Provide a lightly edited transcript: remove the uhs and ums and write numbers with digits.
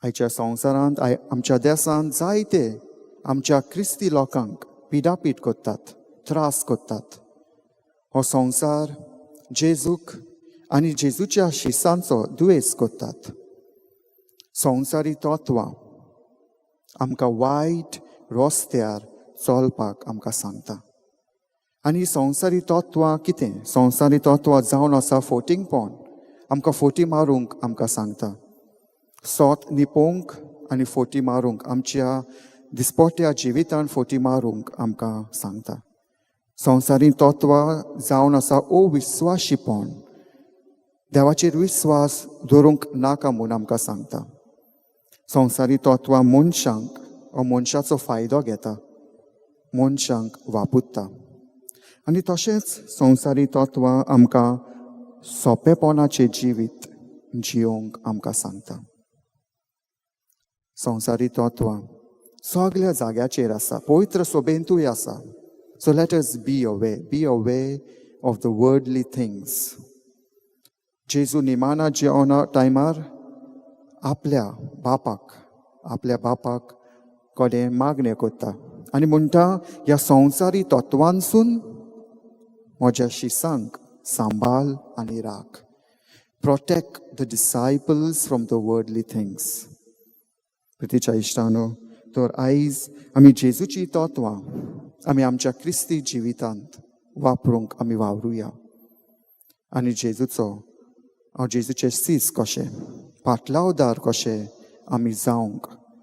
आयच्या संवसारांत, आमच्या देसांत जायते आमच्या क्रिस्ती लोकांक पिडापीड करतात, त्रास करतात. हो संवसार जेजूक आनी जेजूच्या शिसांचो दुयेंस करतात. संवसारी तत्वां आमकां वायट रस्त्यार चलपाक आमकां सांगता. आनी संवसारी तत्वां कितें? संवसारी तत्वां जावन आसा फोटिंगपण. आमकां फोटी मारूंक आमकां सांगता, सोत निपोवंक आनी फोटी मारूंक, आमच्या दिसपोट्या जिवितान फोटी मारूंक आमकां सांगता. संवसारी तत्वां जावन आसा अविस्वाशीपण. देवाचेर विस्वास दवरूंक नाका म्हूण आमकां सांगता. संवसारी तत्वां मनशांक वा मनशाचो फायदो घेता, मनशांक वापुरता. आनी तशेंच संवसारी तत्वां आमकां सोंपेपणाचें जिवीत जियोवंक आमकां सांगता. संवसारी तत्वां सगल्या जाग्याचेर आसा, पवित्र सभेंतूय आसा. So let us be aware of the worldly things. जेजू निमाणा जेवणा टायमार आपल्या बापाक कडेन मागणें करता आनी म्हणटा, ह्या संवसारी तत्वांसून म्हज्या शिसांक सांबाळ आनी राख. Protect the disciples from the worldly things. प्रितीच्या इश्टानो, तर आयज आमी जेजूची तत्वां आमी आमच्या क्रिस्ती जिवितांत वापरूंक आमी वावरुया आनी जेजूचो हांव जेजूचे सीस कशें, पाटलावदार कशें आमी जावंक.